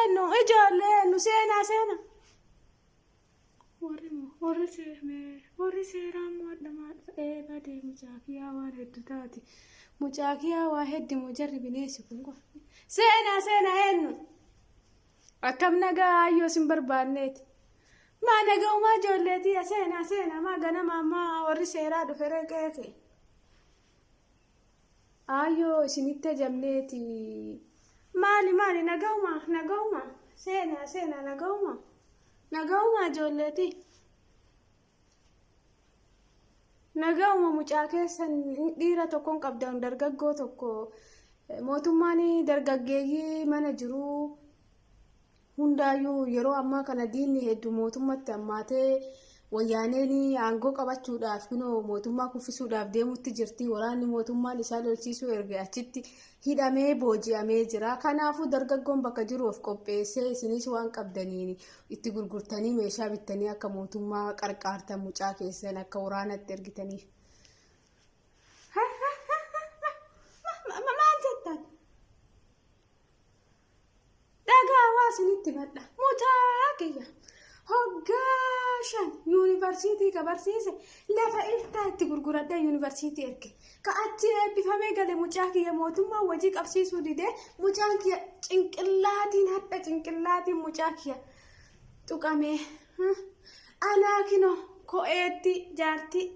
Eenyu ijoollee eenyu seenaa seenaa. Warri warri seermee warri seeraa immoo adhamaa ee badee mucaa kiyyaa waan hedduu taati. Mucaa kiyyaa waa heddu moo jarri bineensi kun qofa. Seenaa seenaa eenyu. Akkam nagaa ayyoo sin barbaanneeti. Maa nagaumaa ijoolleetii seenaa seenaa maa ganama ammaa warri seeraa dhufe reqeete. Ayyoo isinitti ajabneeti. Maali maali nagauma nagauma seenaa seenaa nagauma nagauma ijoolleetii. Nagauma mucaa keessan dhiira tokkoon qabdan dargaggoo tokko mootummaan dargaggeeyyii mana jiruu hundaayyuu yeroo ammaa kana diinni hedduu mootummatti hammaatee wayyaaneen aangoo qabachuudhaaf kunoo mootummaa kuffisuudhaaf deemutti jirti. Waraanni mootummaan isaa lolchiisuu erga achitti hidhamee booji'amee jira. Kanaafuu dargaggoon bakka jiru of qopheessee isinis waan qabdaniin itti gurgurtanii meeshaa bittanii akka mootummaa qarqaartan mucaa keessan akka waraanatti ergitaniif. Maal jettan? Dhagaa waa isinitti madha. Mucaa kiyya. Hoggaa 5 yuunivarsiitii ka barsiise lafa iltaa itti gurguradhee yuunivarsiitii erge. Ka achi eebbifamee gale mucaa kiyya mootummaan wajii qabsiisuu didee mucaan kiyya cinqillaatiin hadha cinqillaatiin mucaa kiyya tuqamee. Anaa kinoo ko'eetti jaartii.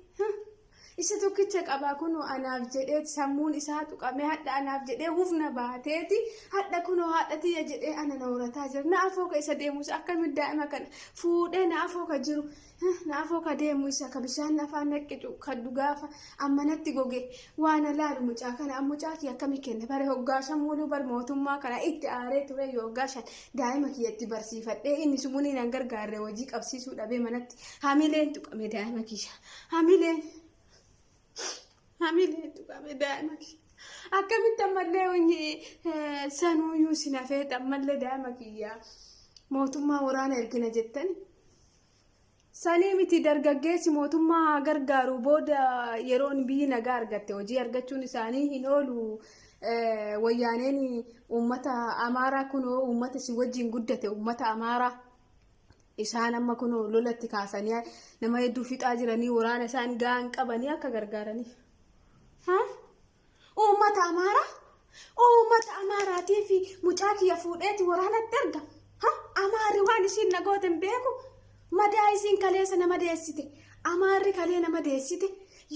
Isa tokkicha qabaa kunoo anaaf jedhee sammuun isaa tuqamee hadha anaaf jedhee hufna baateeti hadha kunoo haadha tiyya jedhee ana na horataa jira. Na afoo ka isa deemus akkamitti daa'ima kana fuudhee na afoo ka jiru na afoo ka deemu isa ka bishaan afaan naqqicu ka dhugaafa amma natti goge waan laalu mucaa kana mucaa kiyya akkamii kenna bare hoggaa 5 muluu bar mootummaa kana itti aaree ture yoo hoggaa 5 daa'ima kiyya itti barsiifadhee inni sumuun hin gargaarre hojii qabsiisuu dhabee manatti hamileen tuqame daa'ima kiyya. Hamileen hamileen tuqame daa'ima kiyya. Akkamitti ammallee sanuuyyuu si nafeet ammallee daa'ima kiyya mootummaa waraana ergina jettani. Sanii miti dargaggeessi mootummaa gargaaru booda yeroon biyyi nagaa argatte hojii argachuun isaanii hin oolu. Wayyaaneen uummata Amaaraa kunoo uummata si wajjin guddate uummata Amaaraa. Isaan amma kunoo lolatti kaasanii nama hedduu fixaa jiranii waraana isaan ga'an qabanii akka gargaaraniif. Uummata Amaaraa? Uummata Amaaraatii fi mucaa kiyya fuudheeti waraanatti erga. Amaarri waan isiin na goote hin beeku. Madaa isiin kaleessa nama deessite. Amaarri kalee nama deessite.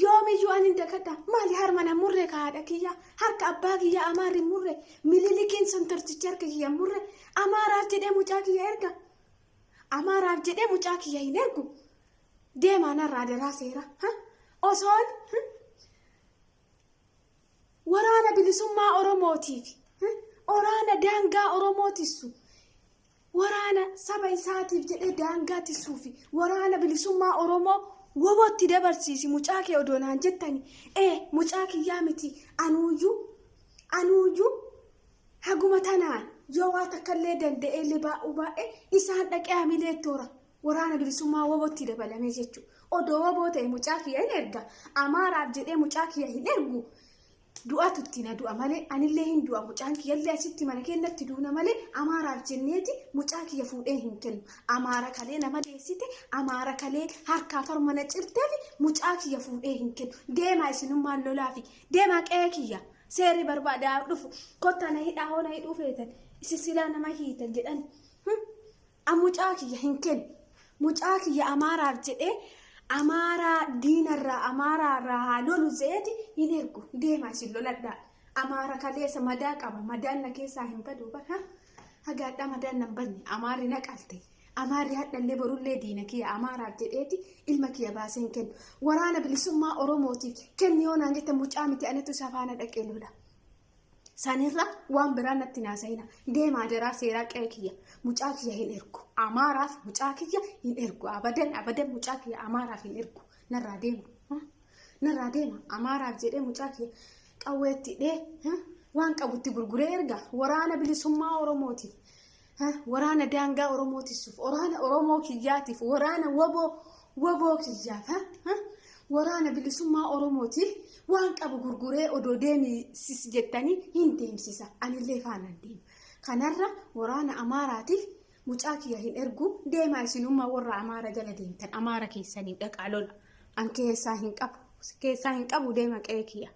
Yoomiyyuu ani hin dagadha. Maali harma na murre ka haadha kiyyaa. Harka abbaa kiyyaa Amaarri hin murre. Mililikiin sun torchichi harka kiyya hin murre. Amaaraaf jedhee mucaa kiyya erga. Amaaraaf jedhee mucaa kiyya hin ergu. Deemaa narraa daraa seera. Osoon waraana bilisummaa Oromootiif waraana daangaa Oromoo tissu waraana saba isaatiif jedhee daangaa tissuufi waraana bilisummaa Oromoo wobootti dabarsiisi mucaa kee odoo naan jettani ee mucaa kiyyaa miti anuuyyuu anuuyyuu haguma tanaan yoo waa takkallee danda'ee libaa'uu baay'ee isaan dhaqee hamilee toora waraana bilisummaa wobootti dabalamee jechuudha. Odoo woboo ta'e mucaa kiyya hin erga. Amaaraaf jedhee mucaa kiyya hin ergu. Du'atu itti na du'a malee anillee hin du'a mucaan kiyyallee asitti mana keenyatti duuna malee Amaaraaf jenneeti mucaa kiyya fuudhee hin kennu. Amaara kalee nama deessite Amaara kalee harkaa farma na cirteefi mucaa kiyya fuudhee hin kennu. Deemaa isinummaan lolaafi deemaa qe'ee kiyya seerri barbaadaa dhufu kottaa na hidhaa hoo na hidhuu feetan isin silaa nama hiitan jedhan. Mucaa kiyya hin kennu. Mucaa kiyya Amaaraaf jedhee Amaaraa diinarraa Amaaraarraa haa lolu zeeti hin ergu. Deemaa isin loladhaa. Amaara kaleessa madaa qaba. Madaan na keessaa hin badu bara. Hagaadhaa madaan na hin badne. Amaarri na qalte. Amaarri hadhallee borullee diina kiyya Amaaraaf jedheeti ilma kiyya baasee hin kennu. Waraana bilisummaa Oromootiif kenni yoo naan jette mucaa miti anatu isa faana dhaqee lola. Sanirra waan biraa natti naasa'ina. Deemaa daraa seeraa qe'ee kiyya. Mucaa kiyya hin ergu. Amaaraaf mucaa kiyya hin ergu. Abadan abadan mucaa kiyya Amaaraaf hin ergu. Narraa deema. Narraa deema. Amaaraaf jedhee mucaa kiyya qawweetti hidhee waan qabutti gurguree erga. Waraana bilisummaa Oromootiif. Waraana daangaa Oromoo tissuuf, waraana Oromoo kiyyaatiif, waraana woboo woboo kiyyaaf, waraana bilisummaa Oromootiif waan qabu gurguree odoo deemsis jettanii hin deemsisa. Anillee faanaan deema. Kanarra waraana Amaaraatiif mucaa kiyya hin ergu. Deemaa, isinummaa warra Amaara jala deemtan, Amaara keessanii dhaqaa lola. An keessaa hin qabu. Keessaa hin qabu, deema qe'ee kiyya.